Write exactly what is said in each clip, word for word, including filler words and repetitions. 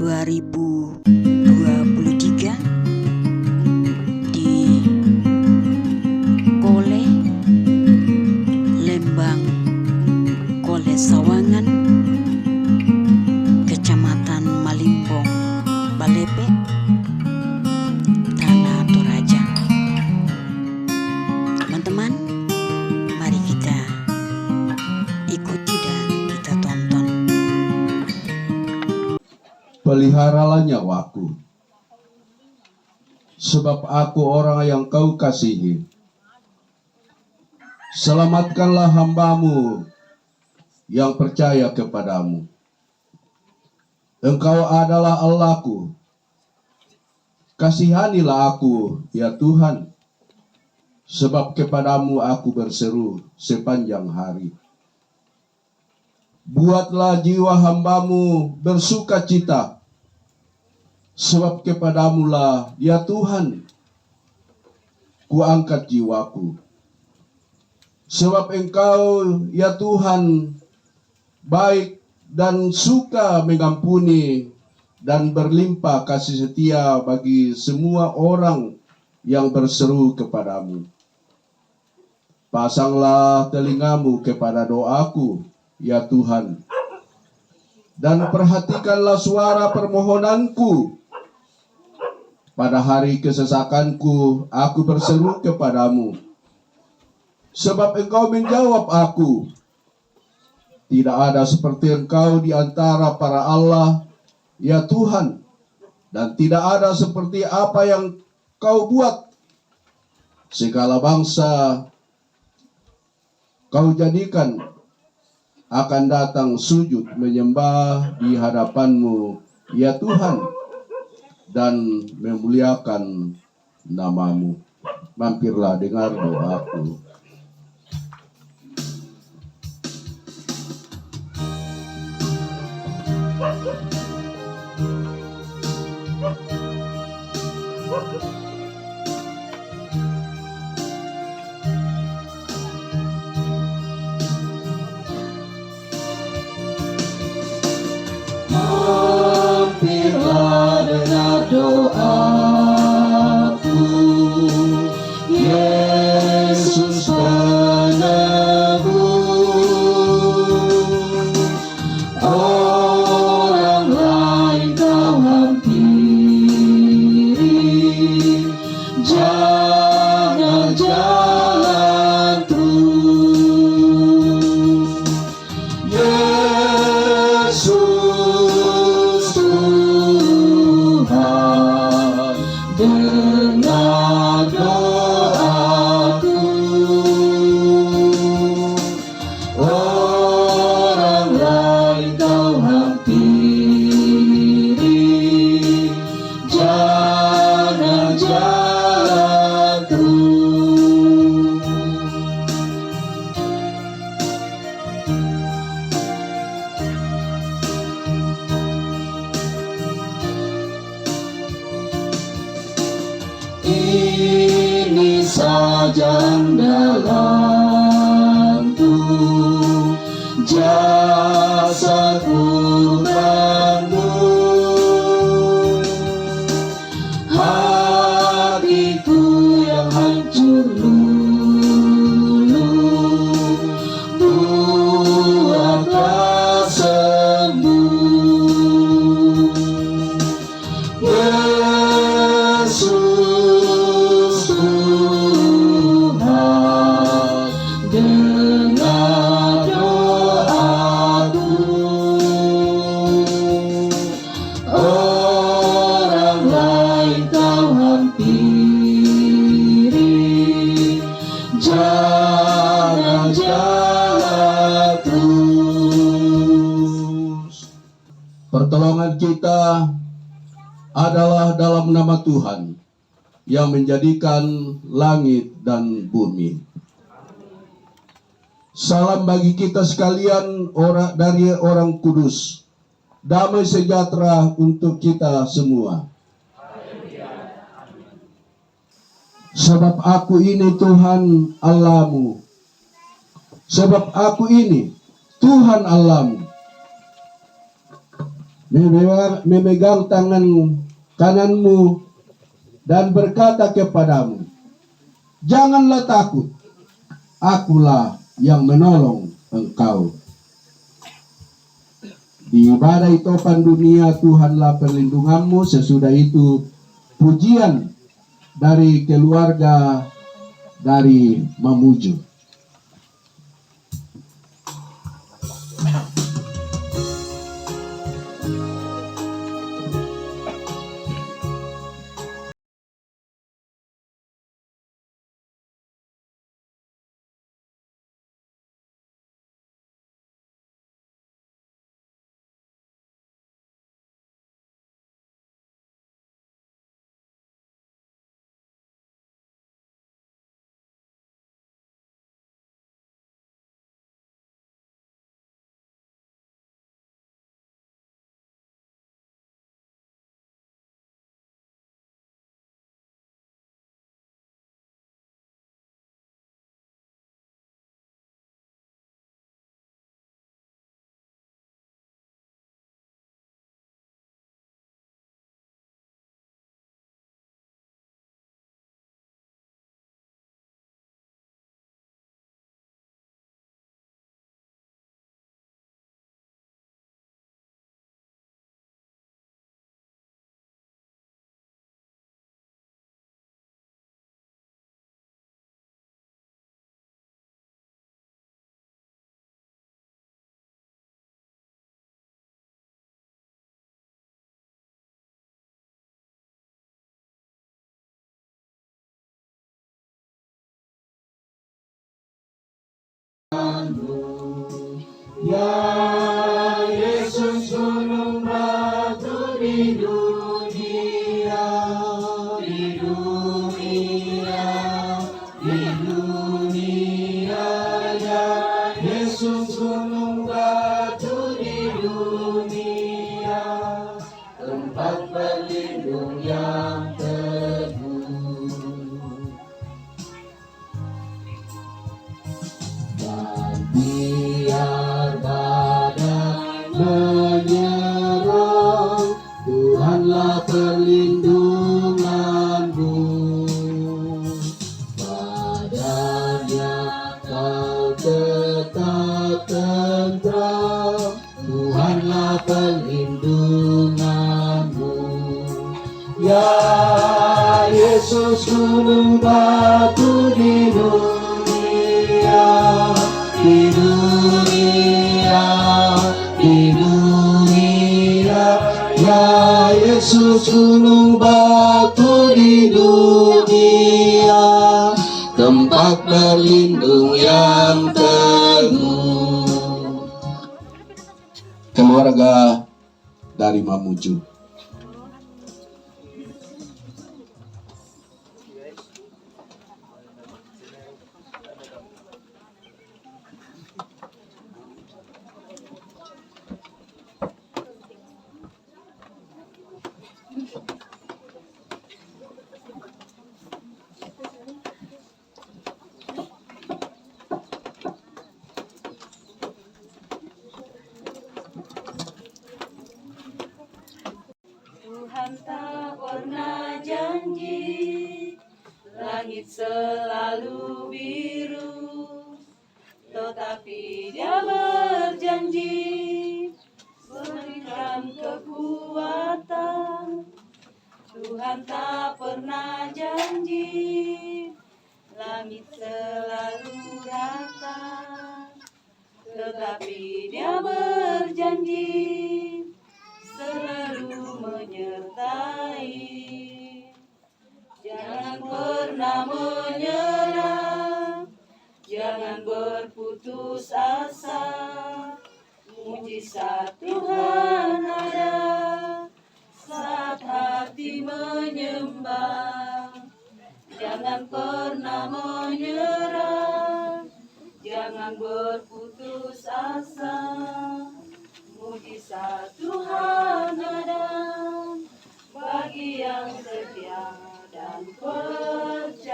dua ribu dua puluh tiga di Kole, Lembang Kole Sawangan, Kecamatan Malimpong, Balepe, Tanah Toraja. Teman-teman, mari kita ikuti dan kita tonton. Peliharalah nyawaku, sebab aku orang yang kau kasihi. Selamatkanlah hambamu yang percaya kepadamu. Engkau adalah Allahku. Kasihanilah aku, ya Tuhan, sebab kepadamu aku berseru sepanjang hari. Buatlah jiwa hambamu bersukacita, sebab kepadamulah, ya Tuhan, kuangkat jiwaku. Sebab Engkau, ya Tuhan, baik dan suka mengampuni dan berlimpah kasih setia bagi semua orang yang berseru kepadamu. Pasanglah telingamu kepada doaku, ya Tuhan, dan perhatikanlah suara permohonanku. Pada hari kesesakanku, aku berseru kepadamu, sebab Engkau menjawab aku. Tidak ada seperti Engkau di antara para allah, ya Tuhan, dan tidak ada seperti apa yang Kau buat. Segala bangsa Kau jadikan akan datang sujud menyembah di hadapanmu, ya Tuhan, dan memuliakan namamu. Mampirlah dengar doaku. Mampirlah dengar doaku, Yesus Penebus. Orang lain Kau hampiri, jangan jalan terus. Yesus Tuhan, dengar doaku. Orang lain Kau hampiri, jangan jalan terus. Ini saja andalanku, jasa kurbanmu. Hatiku yang hancur lulu, buatlah sembuh. Yesus Tuhan, dengar doaku. Orang lain Kau hampiri, jangan jalan terus. Pertolongan kita adalah dalam nama Tuhan yang menjadikan langit dan bumi. Salam bagi kita sekalian, ora-, dari Orang Kudus. Damai sejahtera untuk kita semua. Sebab Aku ini Tuhan Allahmu. Sebab Aku ini Tuhan Allahmu. memegang, memegang tangan kananmu dan berkata kepadamu, "Janganlah takut, akulah yang menolong engkau." Di badai topan dunia, Tuhanlah perlindunganmu. Sesudah itu, pujian dari keluarga dari Mamuju. Ya Yesus, gunung batu di dunia, di dunia, di dunia. Ya Yesus, gunung batu di dunia, tempat berlindung yang teguh. Dan biar badai menyerang, Tuhanlah perlindunganmu. Padanya kau tetap tentram, Tuhanlah perlindunganmu. Ya Yesus, gunung batu di dunia, di dunia, di dunia. Ya Yesus, gunung batu di dunia, tempat berlindung yang teguh. Keluarga dari Mamuju. Tuhan tak pernah janji langit selalu biru, tetapi Dia berjanji memberikan kekuatan. Tuhan tak pernah janji langit selalu rata, tetapi Dia berjanji selalu menyertai. Jangan pernah menyerah, jangan berputus asa. Mujizat Tuhan ada saat hati menyembah. Jangan pernah menyerah, jangan berputus asa. Mujizat Tuhan ada bagi yang setia dan percaya.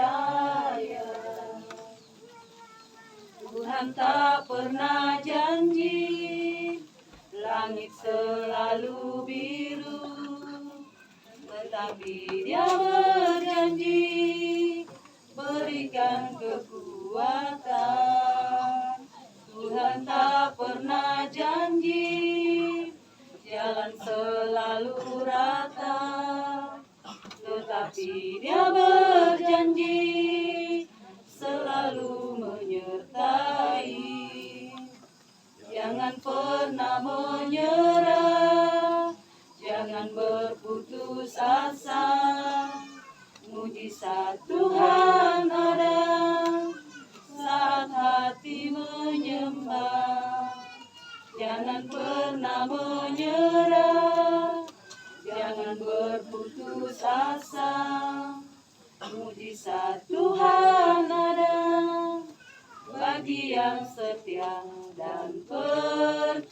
Tuhan tak pernah janji langit selalu Tapi Dia berjanji berikan kekuatan. Tuhan tak pernah janji jalan selalu rata, tetapi Dia berjanji selalu menyertai. Jangan pernah menyerah, jangan berputus asa. Mujizat Tuhan ada saat hati menyembah. Jangan pernah menyerah, jangan berputus asa. Mujizat Tuhan ada bagi yang setia dan percaya.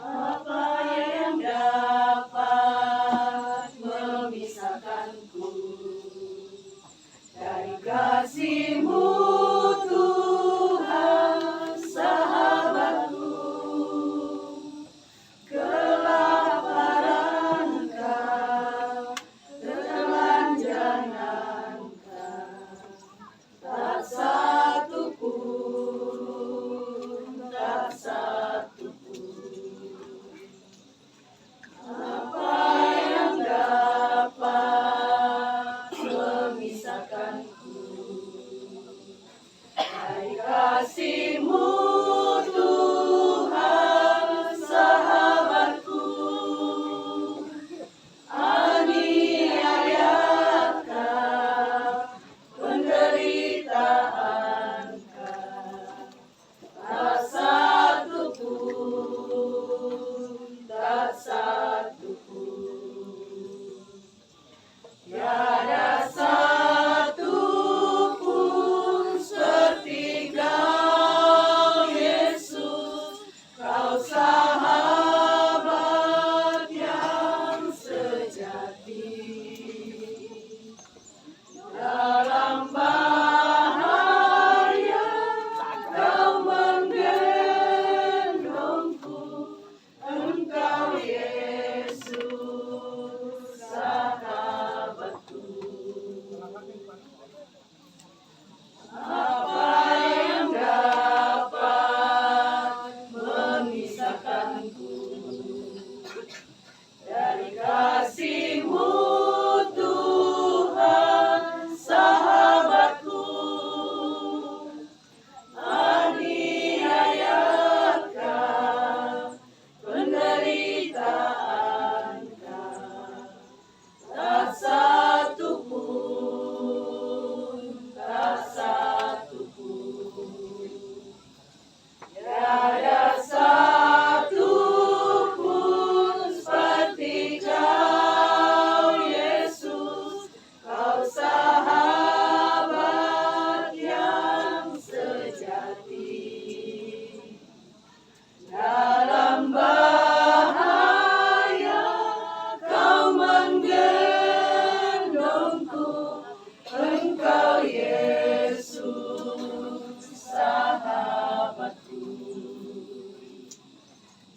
Apa yang dapat memisahkanku dari kasih-Mu, Tuhan, sahabatku? Kelaparan kah, ketelanjangan kah, tak satu pun, tak satu pun. Apa yang dapat memisahkanku dari kasih-Mu, Tuhan, sahabatku? Aniayakah, penderitaanka, tak satu pun, tak satu pun. Tiada satu pun seperti Kau, Yesus, Kau sahabat yang sejati. Dalam bahaya Kau menggendongku, Engkau Yesus sahabatku. Apa yang dapat memisahkanku dari kasih-Mu, Tuhan, sahabatku? Aniayakah, penderitaanka, tak satu pun, tak satu pun. Tiada satu pun seperti Kau, Yesus, Kau sahabat yang sejati. Dalam bahaya Kau menggendongku, Engkau Yesus sahabatku.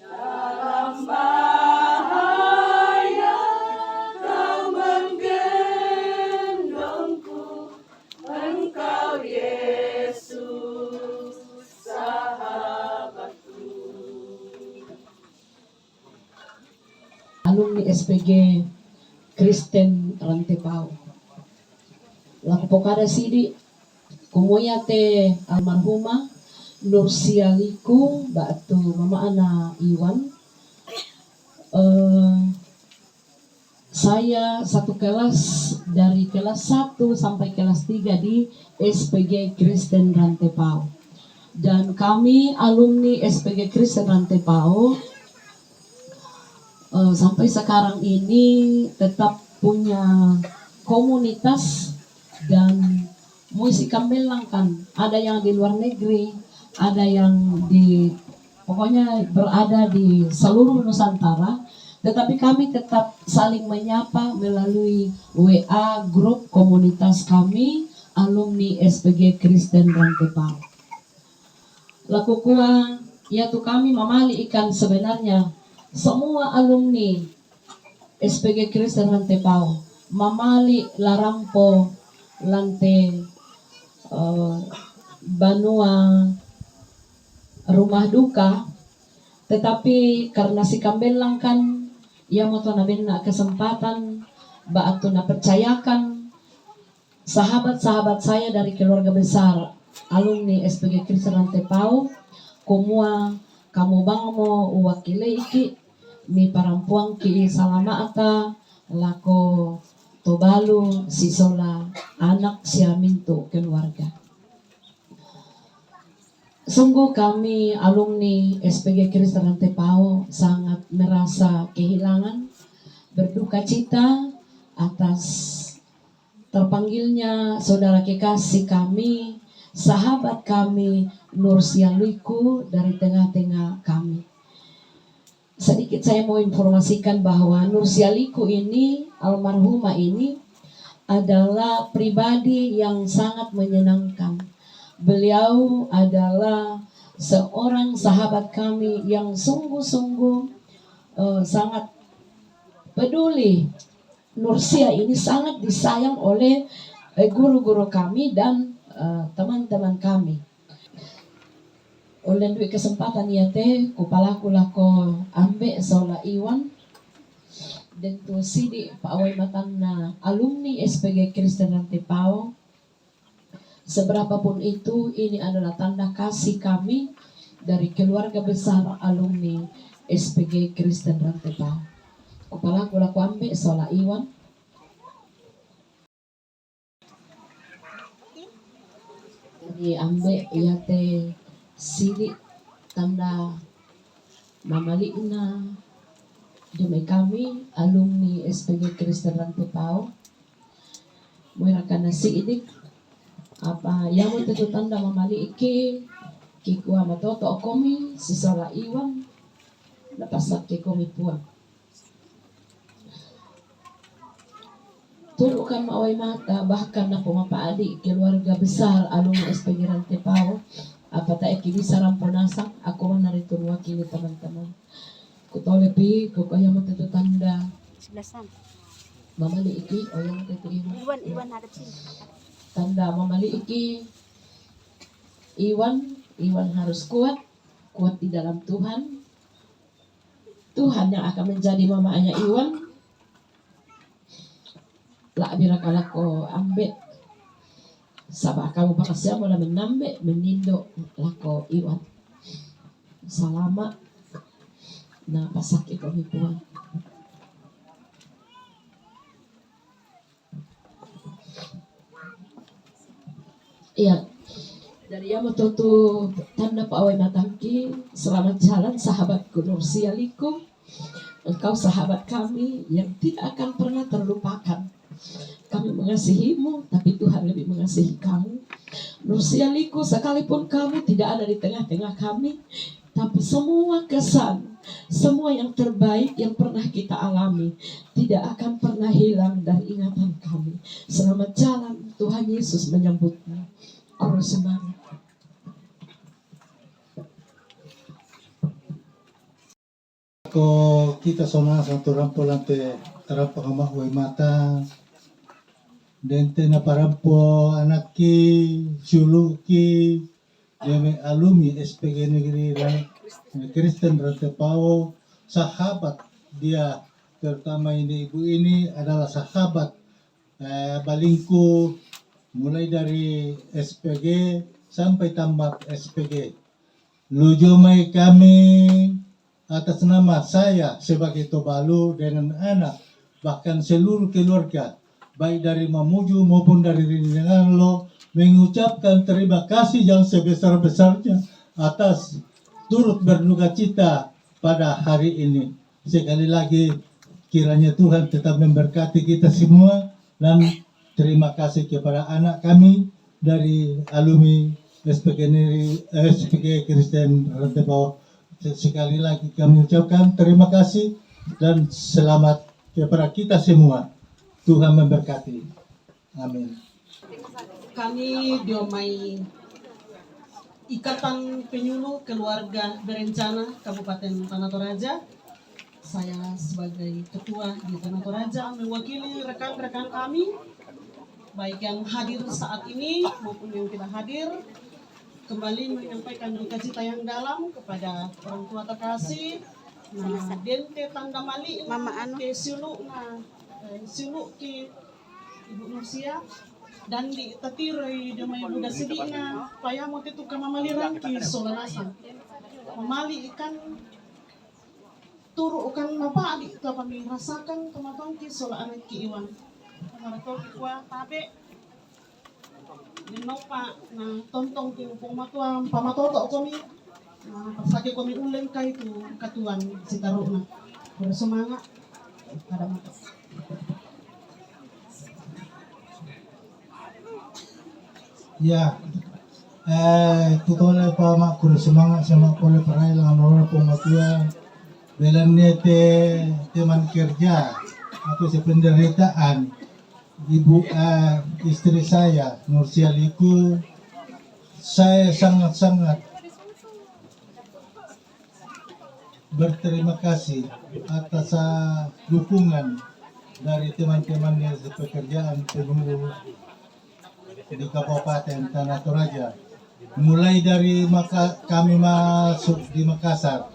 Dalam bahaya Kau menggendongku, Engkau Yesus sahabatku. Alumni S P G Kristen Rantepao. Laku pokada sidi, kumua te almarhumah Nursialiku batu mama ana Iwan. Eh, saya satu kelas, dari kelas satu sampai kelas tiga di S P G Kristen Rantepao. Dan kami alumni S P G Kristen Rantepao, eh, sampai sekarang ini tetap punya komunitas dan musti kami langkan. Ada yang di luar negeri, ada yang di, pokoknya berada di seluruh Nusantara, tetapi kami tetap saling menyapa melalui W A grup komunitas kami, alumni S P G Kristen Rantepao. Laku kua, Yaitu kami mamali ikan sebenarnya semua alumni S P G Kristen Rantepao mamali larampo lante eh, banua rumah duka, tetapi karena si Kambellang kan ia moto nabenna kesempatan ba attu napercayakan sahabat-sahabat saya dari keluarga besar alumni S P G Kristen Rantepao, kumua kamu bangmo uwakkileiki, miparampuangki salama'ta lako Tobalu sisola anak siamintu keluarga. Sungguh kami alumni S P G Kristen Rantepao sangat merasa kehilangan, berduka cita atas terpanggilnya saudara kekasih kami, sahabat kami, Nursia Liku dari tengah-tengah kami. Sedikit saya mau informasikan bahwa Nursia Liku ini, almarhumah ini, adalah pribadi yang sangat menyenangkan. Beliau adalah seorang sahabat kami yang sungguh-sungguh eh, sangat peduli. Nursia ini sangat disayang oleh eh, guru-guru kami dan eh, teman-teman kami. Ullendu'i kesempatan iate kupalaku lako Ambe' sola Iwan, dentu sidi' pa'wai matanna alumni S P G Kristen Rantepao. Seberapapun itu, ini adalah tanda kasih kami dari keluarga besar alumni S P G Kristen Rantepao. Kupalaku lako Ambe' sola Iwan. Jadi Ambe' iate sidi' tanda mamali'na dio mai kami alumni S P G Kristen Rantepao. Muiraka na sidi', apa iamo tetu tanda mamali'ki, kikua matoto' komi sisola Iwan, napasakke komi Puang. Turu'kan ma'wai mata, bahkan napomapa'di' keluarga besar alumni S P G Rantepao, apa tae' kibisa rampo nasang, aku manna ritu mewakili teman-teman. Kutolepi, kukua iamo tetu tanda. Sebelasan. Mamali'ki, oh iamo tetu Iwan. Iwan, Iwan hadap sini. Tanda mamali'ki Iwan, Iwan harus kuat, kuat di dalam Tuhan. Tuhan yang akan menjadi mama'nya Iwan. La'biraka lako Ambe', saba' kamu pakasiamo la mennambe' mennindo' lako Iwan. Salama', napasakke komi Puang. Iya. Dari iamo tetu tanda pa'wai matangki, selamat jalan sahabatku Nursia Liku. Engkau sahabat kami yang tidak akan pernah terlupakan. Kami mengasihimu, tapi Tuhan lebih mengasihi kamu. Nursia Liku, sekalipun kamu tidak ada di tengah-tengah kami, tapi semua kesan, semua yang terbaik yang pernah kita alami tidak akan pernah hilang dari ingatan kami. Selamat jalan, Tuhan Yesus menyambutmu. Kurang semangat. Ko kita sonasa tu rampo lante, rampo kama' wai mata. Dente na parampo anakki, siulu'ki, dio mai alumni S P G Negeri Ran-, Kristen Rantepao, sahabat dia, terutama ini ibu ini adalah sahabat eh, balingku mulai dari S P G sampai tamat S P G. Luju mai kami atas nama saya sebagai Tobalu dengan anak, bahkan seluruh keluarga, baik dari Mamuju maupun dari Rinjangalo, mengucapkan terima kasih yang sebesar-besarnya atas turut berduka cita pada hari ini. Sekali lagi, kiranya Tuhan tetap memberkati kita semua dan terima kasih kepada anak kami dari alumni S P G Negeri, S P G Kristen Rantepao. Sekali lagi kami ucapkan terima kasih dan selamat kepada kita semua. Tuhan memberkati. Amin. Kami dio mai Ikatan Penyuluh Keluarga Berencana Kabupaten Tanah Toraja. Saya sebagai ketua di Tanah Toraja mewakili rekan-rekan kami, baik yang hadir saat ini maupun yang tidak hadir, kembali menyampaikan duka cita yang dalam kepada orang tua terkasih. Nah, dente tanda mali Mama anu. Ke sulu na, eh, sulu ke Ibu Nusia dan di tatiroi de mai buda sidi na paya mo tetu ka mamali rangki sola nasang. Mamali ikan turu ukan mapadi tu apa mi rasakan kematuan ki sola anak ki iwan. Kamara toki kua tabe. Minopa na tontong ki upung matua pamatoto komi. Na pasake komi uleng kai tu katuan sitaruna. Kura semangat. Ada mata. Ya, eh, tutona pa ma kura semangat sama kole parai lang nora pung matua. Belanne te teman kerja atau sependeritaan ibu, eh, istri saya Nursia Liku, saya sangat-sangat berterima kasih atas, ah, dukungan dari teman-teman yang sepekerjaan penyuluh di Kabupaten Tanah Toraja. Mulai dari Maka-, kami masuk di Makassar,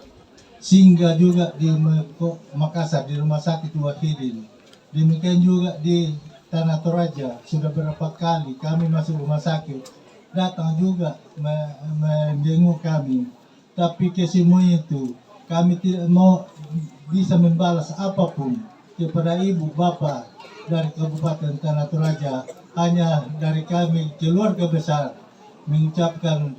singgah juga di Meko-, Makassar, di Rumah Sakit Wahidin. Demikian juga di Tanah Toraja, sudah berapa kali kami masuk rumah sakit, datang juga me-, menjenguk kami. Tapi ke semua itu, kami tidak mau bisa membalas apapun kepada ibu bapa dari Kabupaten Tanah Toraja. Hanya dari kami keluarga besar mengucapkan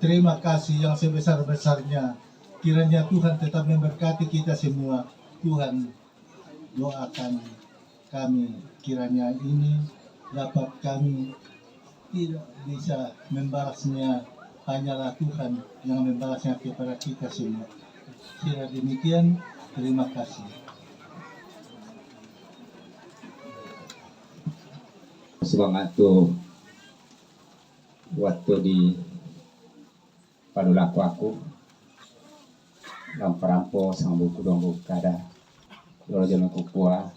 terima kasih yang sebesar-besarnya. Kiranya Tuhan tetap memberkati kita semua. Tuhan doakan kami, kiranya ini dapat kami tidak bisa membalasnya, hanyalah Tuhan yang membalasnya kepada kita semua. Kira demikian, terima kasih. Semangat tu waktu di Padulaku aku lampa rampo sama buku dong buku kada lolo jame kukua.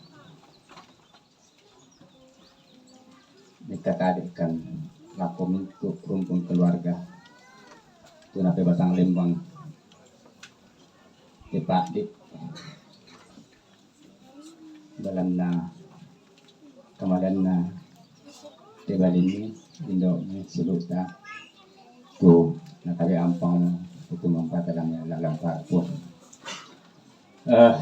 Nika tadi kan lako mintu rumpun keluarga tuna pe batang lembang tepak di balanna kamadanna te balini indo ni suluta tu nakabe ampang tu mampata dalam dalam parpun. Eh,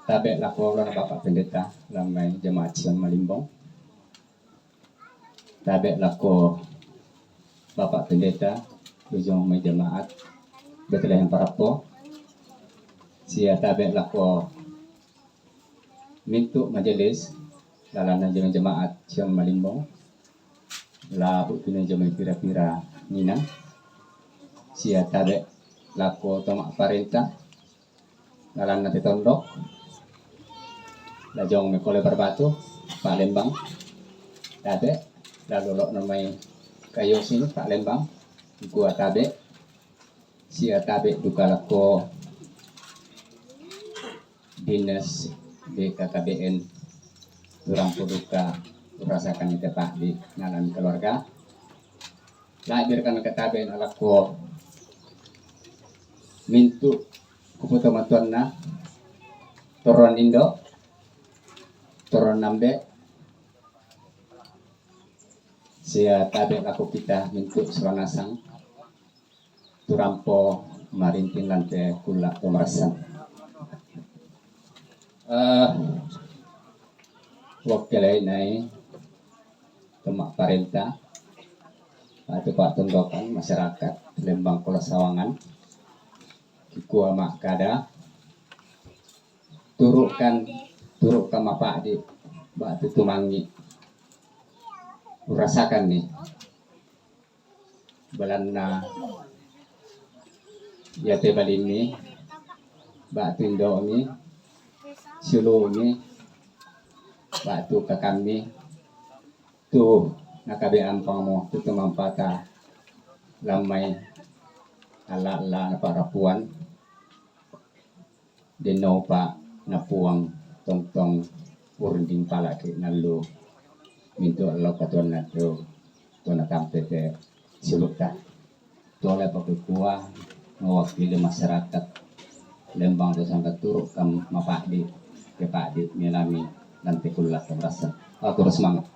tabe lako ulana Bapak Pendeta lamai jemaat Sion Malimbong. Tabe lako Bapak Pendeta ujung mai jemaat Betlehem Parapo. Sia tabe lako mintu majelis lalanna jemaat Sion Malimbong. Labu pina jemaat pira-pira minang. Sia tabe lako toma parenta lalanna te tondok. Lajong me kole barbatu Palembang. Tabe lalu lok nomai kayosin Palembang. Gua tabe sia tabe duka lako Dinas B K K B N. Turampo duka urasakan tepak di nalan keluarga. Lahirkan ketabe lako mintu kuputo matuanna toron indo toron nambe sia tabe lako kita mintu suranasang turampo marinting lante kula pemerasan. Eh, wakilai nai temak parenta atau pak tondokan masyarakat Lembang Kula Sawangan kikua mak kada turukan turukan mapak di bak tutumangi urasakan ni balanna yate balini bak tindomi siulumi bak tu kakammi tu nakabe ampangmu tu tumampata Lammai alla-alla naparapuan, denno pa napuang tongtong urunding palaki nallu mintu allo katuanna tu tona tampete silukta. Tole pakukua mewakili masyarakat Lembang tu sangka turu kam mapadi ke padi melami dan tekulla keberasa. Aku harus semangat.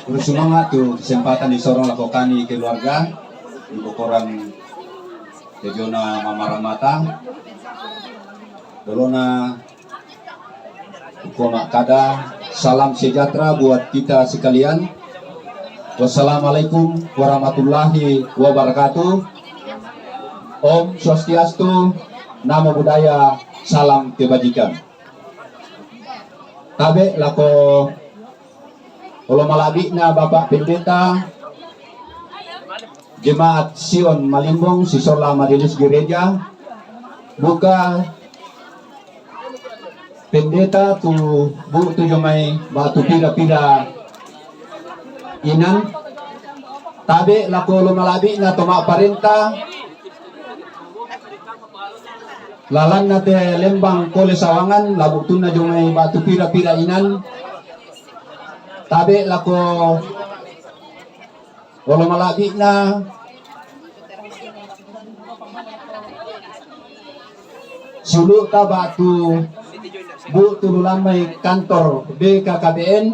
Terus semangat tu kesempatan disorong lako kami keluarga di kokoran kejona mamaramata. Dolona koma kada salam sejahtera buat kita sekalian. Wassalamualaikum warahmatullahi wabarakatuh. Om Swastiastu, Namo Buddhaya, salam kebajikan. Tabe lako olo malabina Bapak Pendeta Jemaat Sion Malimbong sisola majelis gereja, buka pendeta tu bu tu jomai batu pira-pira inan. Tabe lako olo malabina toma parenta lalanna te Lembang kole Sawangan, labu tunna jomai batu pira-pira inan. Tabe lako olo malabina sulu ta batu bu tulu lamai kantor B K K B N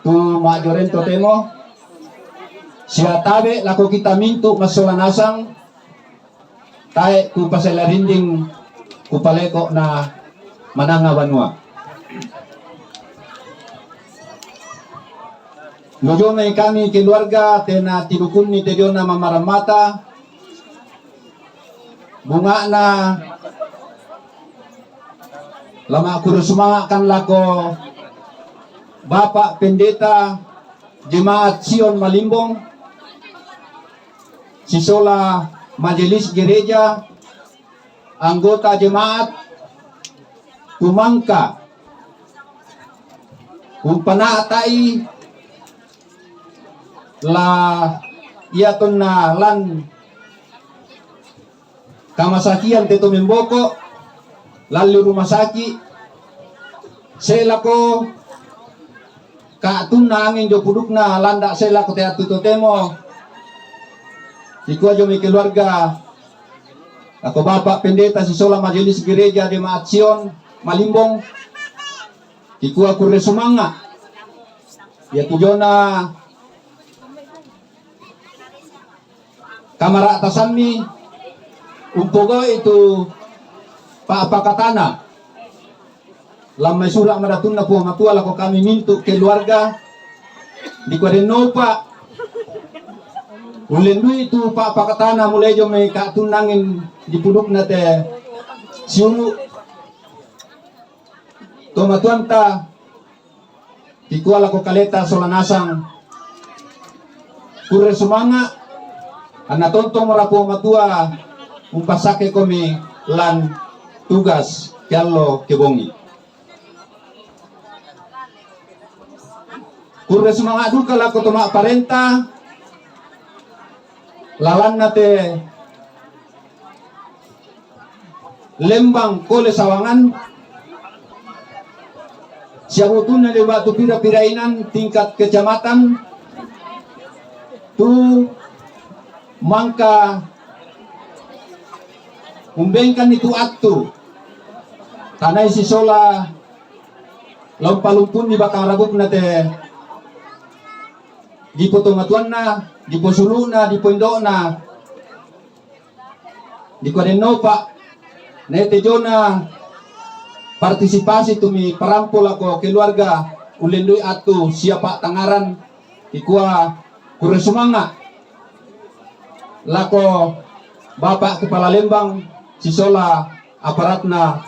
tu majoren totemo. Sia tabe lako kita mintu massola nasang. Tae ku pasella rinding ku paleko na mananga banua. Lujomai kami keluarga tena tidukunni tejona mamaramata. Bungana lama kuru semangatkan lako Bapak Pendeta Jemaat Sion Malimbong sisola majelis gereja, anggota jemaat, tumangka umpanatai la ia tonna lan kamasakian te to memboko lalli rumah sakit. Selako ka tunna angin jo pudukna landa selako te atu totemo. Ikua jo mi keluarga lako Bapak Pendeta sisola majelis gereja Jemaat Sion Malimbong. Ikua kurre sumanga ia tujona kamara'tasanni umpogau'i tu pa'pakatana. Lammai sura' madatunna Puang Matua lako kami mintu' keluarga, dikua dennopa ullendui tu pa'pakatana mulai jomai ka'tunnangin di pudukna te siulu'. Tomatuanta, kikua lako kaleta sola nasang, kurre sumanga', anna tontongmora Puang Matua umpassakkekomi lan tugas ke allo ke bongi. Kurre sumanga' duka lako to ma'parenta lalanna te Lembang kole Sawangan, siabutunna de batu pira-pira inan tingkat kecamatan tu mangka umbengkanni tu attu tanai sisola la umpalumpunni batang rabukna te dipo tomatuanna, dipo sulu'na, dipo indo'na. Dikua dennopa, nete jona partisipasi tumi parampo lako keluarga ullendui attu sia pa'tangngarang, dikua kurre sumanga' lako Bapak Kepala Lembang sisola aparatna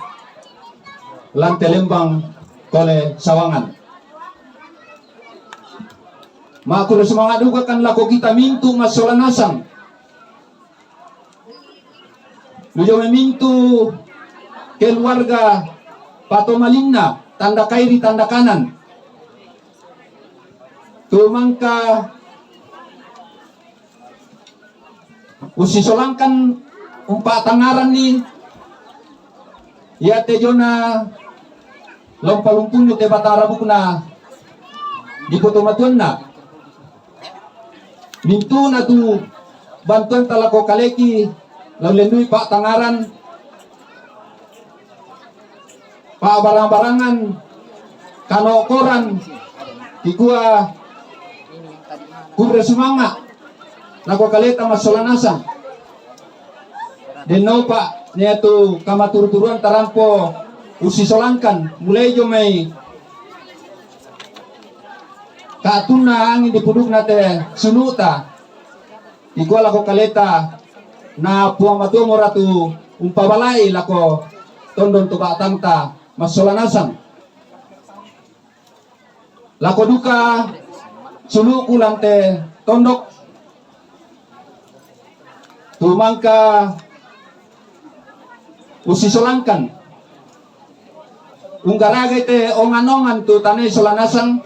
lan te Lembang kole Sawangan. Makurre sumanga' duka kan lako kita mintu' massola nasang. Nujomai mintu' keluarga patomalinna tanda kairi tanda kanan. Tu mangka Usisolangkan umpa'tangngaranni, iate diona lompalumpunu te batara bukna dipotomatuanna. Mintuna tu bantuanta lako kaleki, la ullendui pa'tangngaran, pa'barang-barangan, kano'koran, kikua kurre sumanga' lako kaleta massola nasang. Dennopa nia tu kamaturu-turuan tarampo ussisolangkan, mulai dio mai ka'tunna anging di pudukna te sulu'ta, dikua lako kaleta, na Puang Matua mora tu umpabala'i lako tondon to ba'tangta massola nasang. Lako duka sulu'ku lan te tondok, tu mangka ussisolangkan. Unggaragai te ongan-ongan tu tanai sola nasang,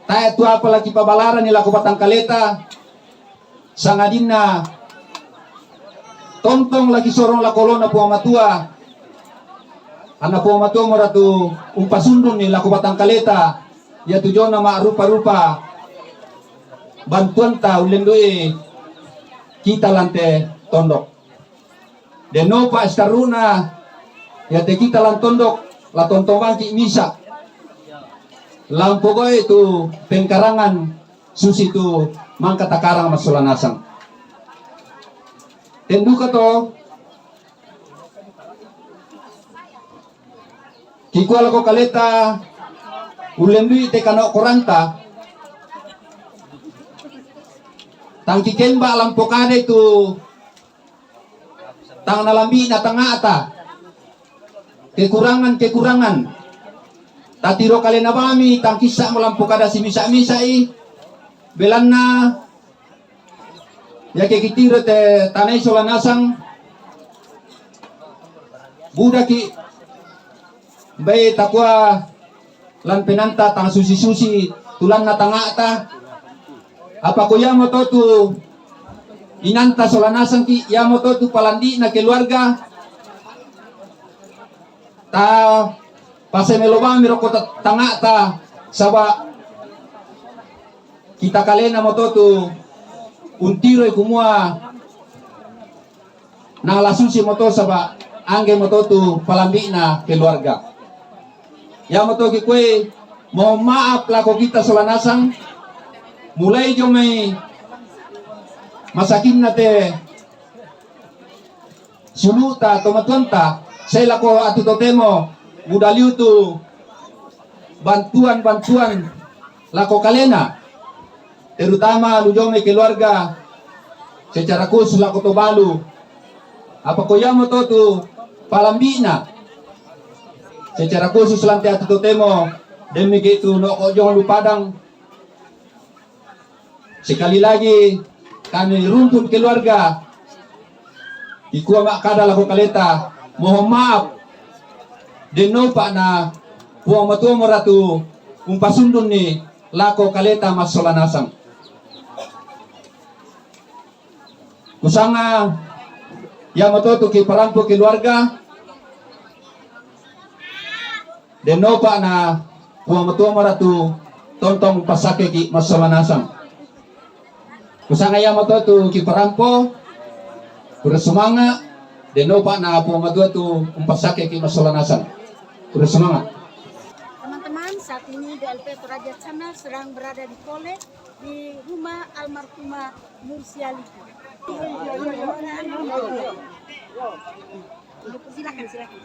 tae tu apa la kipabalaranni lako batang kaleta, sangadinna tontong la kisorong lako oloNa Puang Matua, anna Puang Matua mora tu umpasundunni lako batang kaleta, iatu diona ma'rupa-rupa bantuanta ullendui kita lan te tondok. Dennopa sitarru'na, iate kita lan tondok, la tontong bangki' misa', la umpogau'i tu pengkarangan susitu mangka takarang massola nasang. Ten duka to, kikua lako kaleta, ullendui te kano'koranta, tang kikemba la umpokadai tu tang nalambi'na tangnga'ta, kekurangan-kekurangan. Tatiro kalena bami, tang kissa'mo la umpokada simisa'-misa'i, belanna iake kitiro te tanai sola nasang, budaki' mbai takua lan penaanta tang susi-susi tulanna tangnga'ta. Apako iamoto tu inanta sola nasangki', iamoto tu palambi'na keluarga, ta pasemelo bangmi rokko ta-, tangnga'ta, saba' kita kalena moto tu untiroi kumua nala susi moto, saba' angge moto tu palambi'na keluarga. Iamoto kikuai, mohon maaf lako kita sola nasang, mulai dio mai masakinna te sulu'ta, tomatuanta, sai lako atu totemo mudaliu tu bantuan-bantuan lako kalena, terutama lu dio mai keluarga, secara khusus lako to balu. Apako iamoto tu palambi'na, secara khusus lan te atu totemo, demikitu no'ko dio lu Padang. Sekali lagi, kami rumpun keluarga, dikua ma'kada lako kaleta, mohon maaf, dennopa na Puang Matua mora tu umpasundunni lako kaleta massola nasang. Kusanga iamoto tu kiparampo keluarga, dennopa na Puang Matua mora tu tontong passakkeki' massola nasang. Kusanga iamoto tu kiparampo, kurre sumanga', dennopa na Puang Matua tu umpassakkeki' massola nasang. Kurre sumanga'. Teman-teman, saat ini D L P Toraja Channel sedang berada di Pole, di rumah almarhumah Mursialika. Silakan, silakan.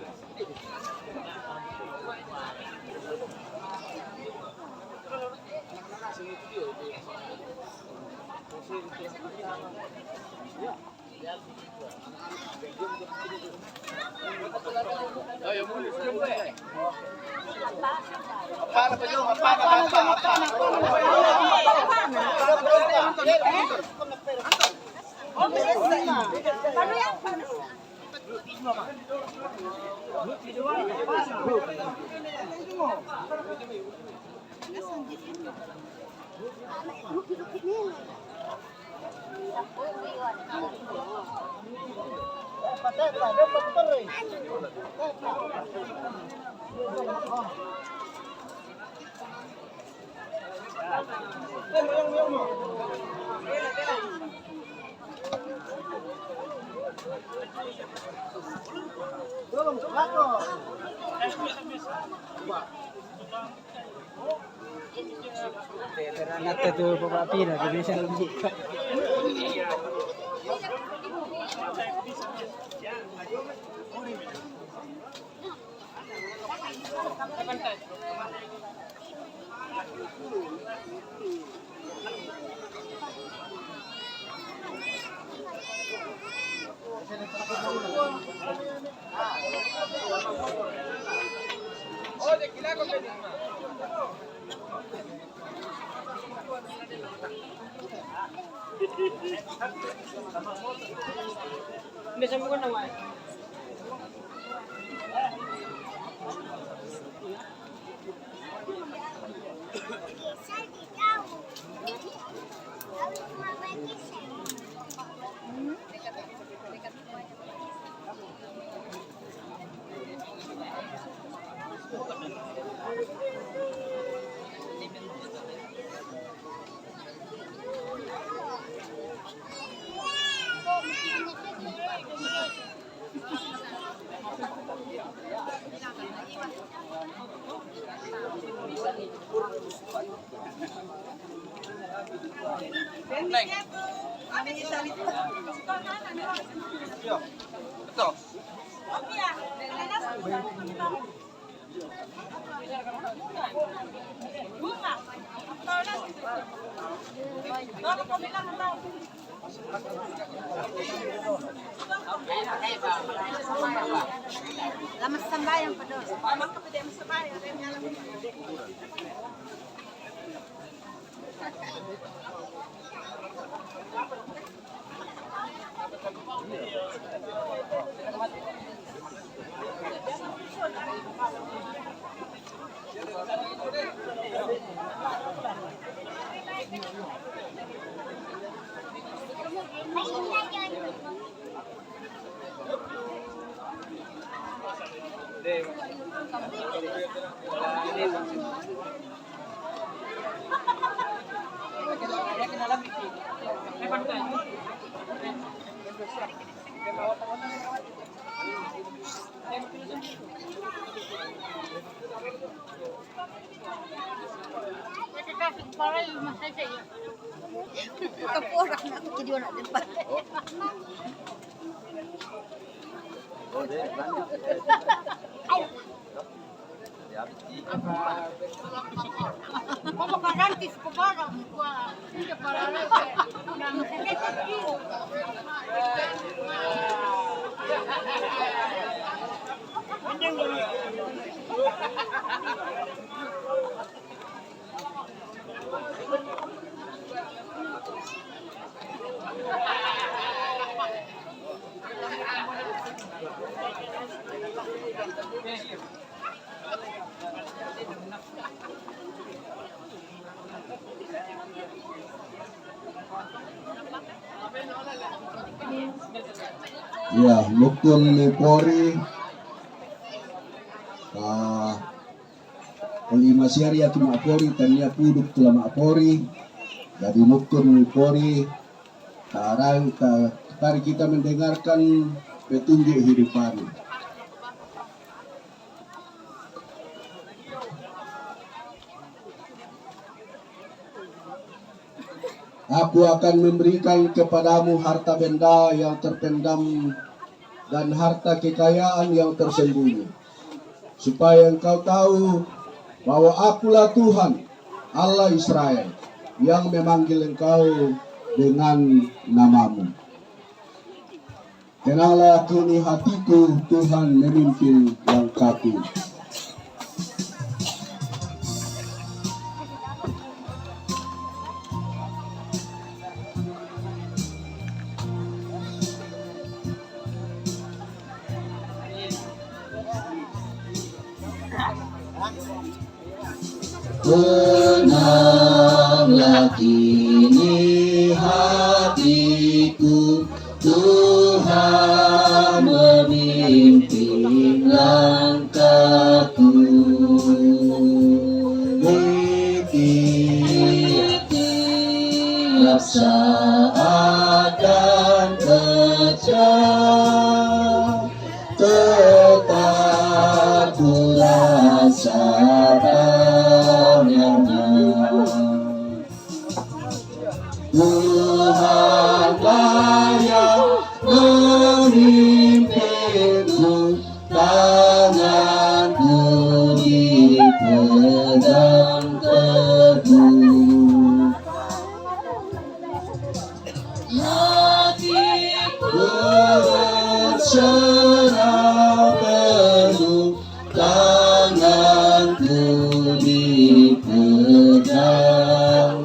Nata tu papa pina tu bisa lebih. Lama sembahyang, Pak Dol. Kaporak na ako, kidiwa na din pa. Ya, mukun mi pori, ah, lima siari atu ma pori, tania puduk tula ma pori, jadi mukun mi pori, ah, rai, ta-, mari kita mendengarkan petunjuk hidup baru. Aku akan memberikan kepadamu harta benda yang terpendam dan harta kekayaan yang tersembunyi, supaya engkau tahu bahwa Akulah Tuhan, Allah Israel, yang memanggil engkau dengan namamu. Tenanglah kini hatiku, Tuhan memimpin langkahku. Tenanglah kini hati Memimpinku, tanganku dipegang teguh. Hatiku berserah penuh, tanganku dipegang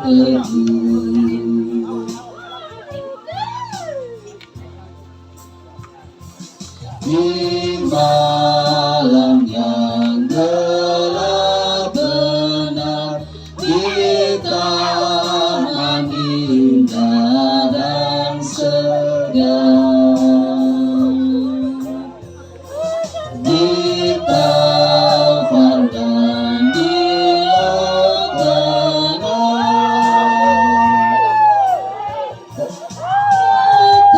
teguh. Di malam yang gelap benar, di taman indah dan segar, di taman dan di laut tenang.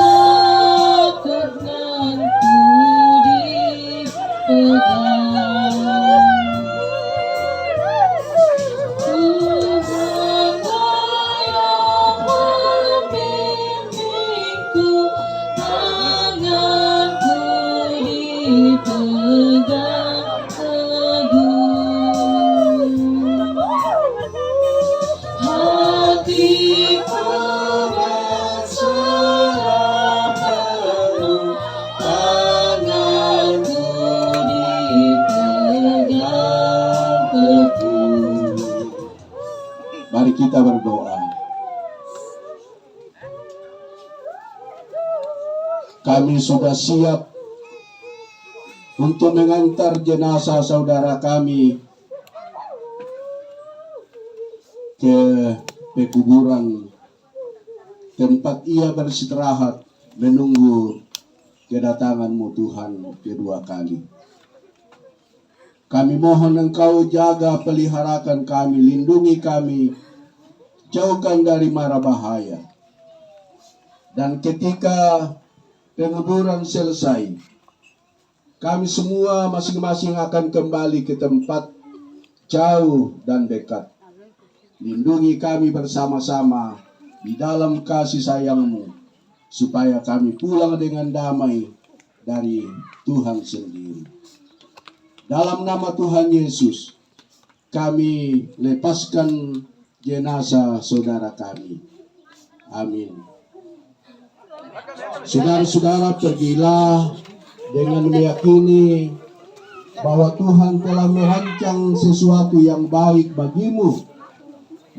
Tatap lenganku dipegang. Tuhanlah yang membimbingku, tanganku dipegang teguh. Hatiku berserah penuh, tanganku dipegang teguh. Mari kita berdoa. Kami sudah siap untuk mengantar jenazah saudara kami ke pekuburan, tempat ia beristirahat menunggu kedatangan-Mu, Tuhan, kedua kali. Kami mohon Engkau jaga, peliharakan kami, lindungi kami, jauhkan dari mara bahaya. Dan ketika penguburan selesai, kami semua masing-masing akan kembali ke tempat jauh dan dekat. Lindungi kami bersama-sama di dalam kasih sayang-Mu, supaya kami pulang dengan damai dari Tuhan sendiri. Dalam nama Tuhan Yesus, kami lepaskan jenazah saudara kami. Amin. Saudara-saudara, pergilah dengan meyakini bahwa Tuhan telah merancang sesuatu yang baik bagimu,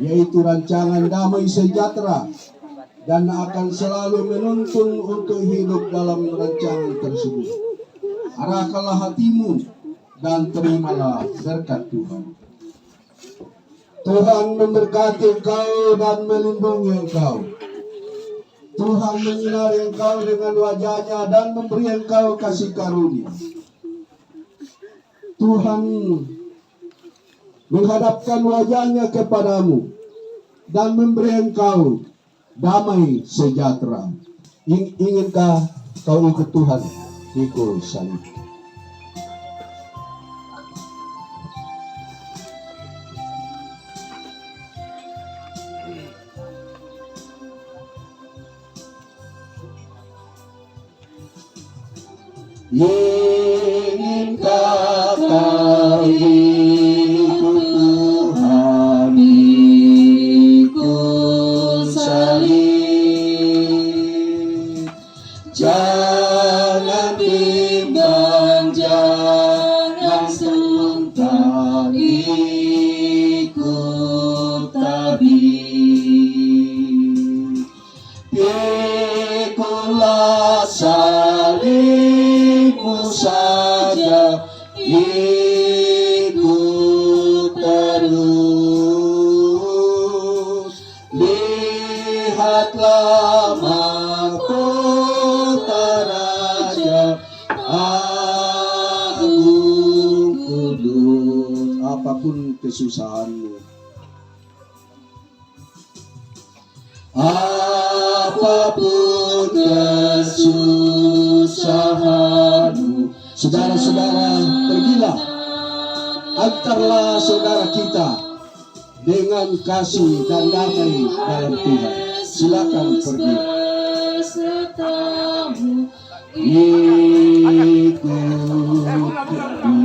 yaitu rancangan damai sejahtera, dan akan selalu menuntun untuk hidup dalam rancangan tersebut. Arahkanlah hatimu dan terimalah berkat Tuhan. Tuhan memberkati engkau dan melindungi engkau. Tuhan menyinari engkau dengan wajah-Nya dan memberi engkau kasih karunia. Tuhan menghadapkan wajah-Nya kepadamu dan memberi engkau damai sejahtera. Ing-, inginkah kau ikut Tuhan? Pikul salib. Inginkah kau ikut Tuhan, pikul salib? Jangan bimbang, jangan sungkan, ikut tabib. Pikullah salibmu saja, ikut terus. Lihatlah mahkota Raja Agung Kudus. Apapun kesusahanmu, apapun kesusahanmu, saudara-saudara, pergilah, antarlah saudara kita dengan kasih dan damai dalam Tuhan. Silakan pergi.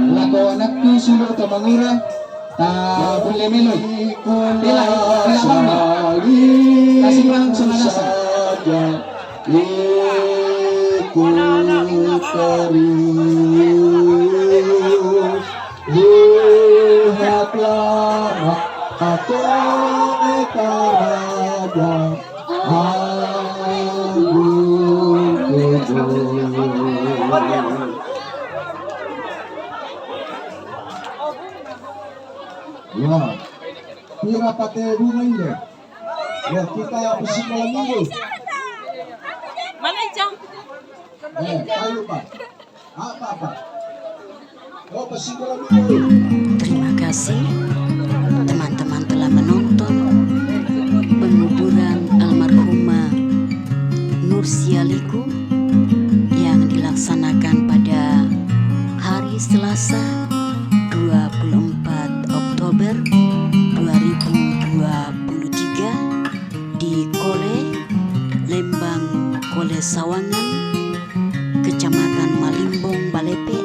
Lako anakku sulu to mangura, ta bulle meloi. Pila, pila mauna. Kasi langsung ada sa. Lihatlah, aku, Karaja Agung Kidul. Ya, pira pate bunga ini? Ya, kita pesiku malam minggu. Mana, Cang? Eh, ayo, Pak. Apa, Pak? Oh, pesiku malam minggu. Terima kasih teman-teman telah menonton penguburan almarhumah Nursia Liku yang dilaksanakan pada hari Selasa dua puluh empat Oktober dua ribu dua puluh tiga di Kole, Lembang Kole Sawangan, Kecamatan Malimbong, Balepe,